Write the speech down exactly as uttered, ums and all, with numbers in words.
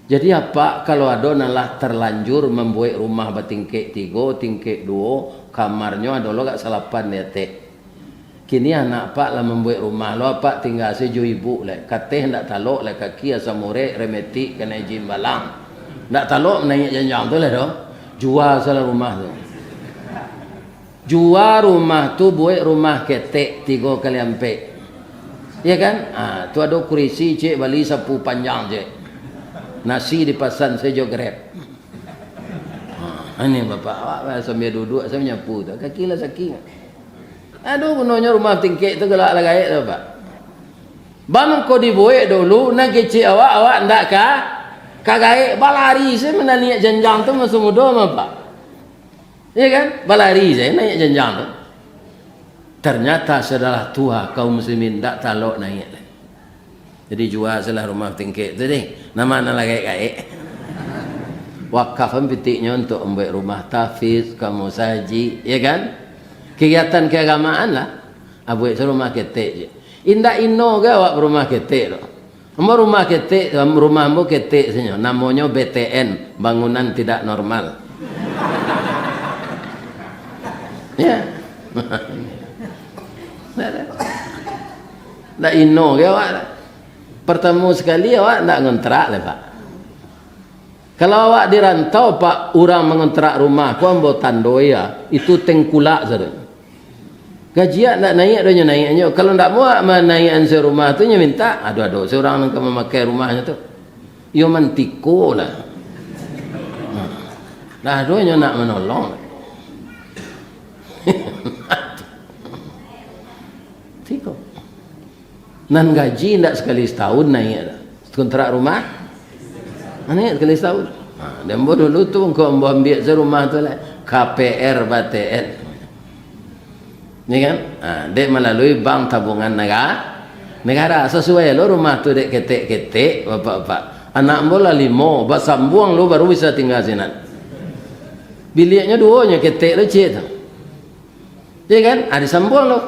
Jadi, apak kalau ado nan lah terlanjur mambuek rumah batingkek tigo, tingkek duo, kamarnyo ado lo agak salapan di ateh. Kini anak apak lah mambuek rumah lo, apak tingga se jo ibuk lai. Kateh ndak talok lai, kaki asam urek, rematik, kanai jin balang. Ndak talok manaiak janjang tu lai doh. Jua salah rumah tu. Jua rumah tu, buek rumah ketek tigo kali ampek. Iya kan? Ah, tu ado kurisi, cek, bali sapu panjang, cek. Nasi dipasan sajo Grab. Ah, ini bapak awak sambil duduk, sambil nyapu tu. Kaki lah sakik. Aduh, gunonyo rumah tingkek tu galak lah gaek tu, Pak. Bang ko dibuek dulu, nan kecek awak, awak ndak ka, ka gaek, balari se manaiak janjang tu masa mudo mah, Pak. Iya kan? Balari sajo naiak janjang tu. Ternyata sudah lah tua kaum muslimin, ndak talok naiak lai. Jadi jua salah rumah tingkek tu deh. Nama nan lah gaek-gaek. Wakafan pitiknyo untuk mambuek rumah tahfiz, ka musajik, iya kan? Kegiatan keagamaan lah. Abuek se rumah ketek je. Indak ino ge awak rumah ketek tu. Ambo rumah ketek, rumah ambo ketek sajo. Namonyo B T N, bangunan tidak normal. Ya. Ndak ino ge awak. Partamo sakali awak ndak ngontrak lai, Pak. Kalau awak di rantau, Pak, urang mangontrak rumah, ko ambo tandoi, ya, itu tengkulak sajo. Gaji awak ndak naiak doh nyo naiaknyo. Kalau ndak muak manaiakan se rumah tu, nyo mintak, ado-ado se urang nan ka mamakai rumahnyo tu. Iyo mantiko lah. Nah, ado nyo nak manolong. Tiko. Nan gaji ndak sakali satahun naiak doh. Kontrak rumah, naiak sakali satahun. Ha, di ambo dulu tu, ngko ambo ambiak se rumah tu lah. K P R B T N. Ni kan? Ha, dek malalui bank tabungan nega-, negara. Sasuai lo rumah tu dek ketek-ketek, bapak-bapak. Anak ambo lah limo, basambuang lo baru bisa tingga sinan. Biliaknyo duo nyo ketek lo ciek tu. Iya kan? Ah, disambuang lo.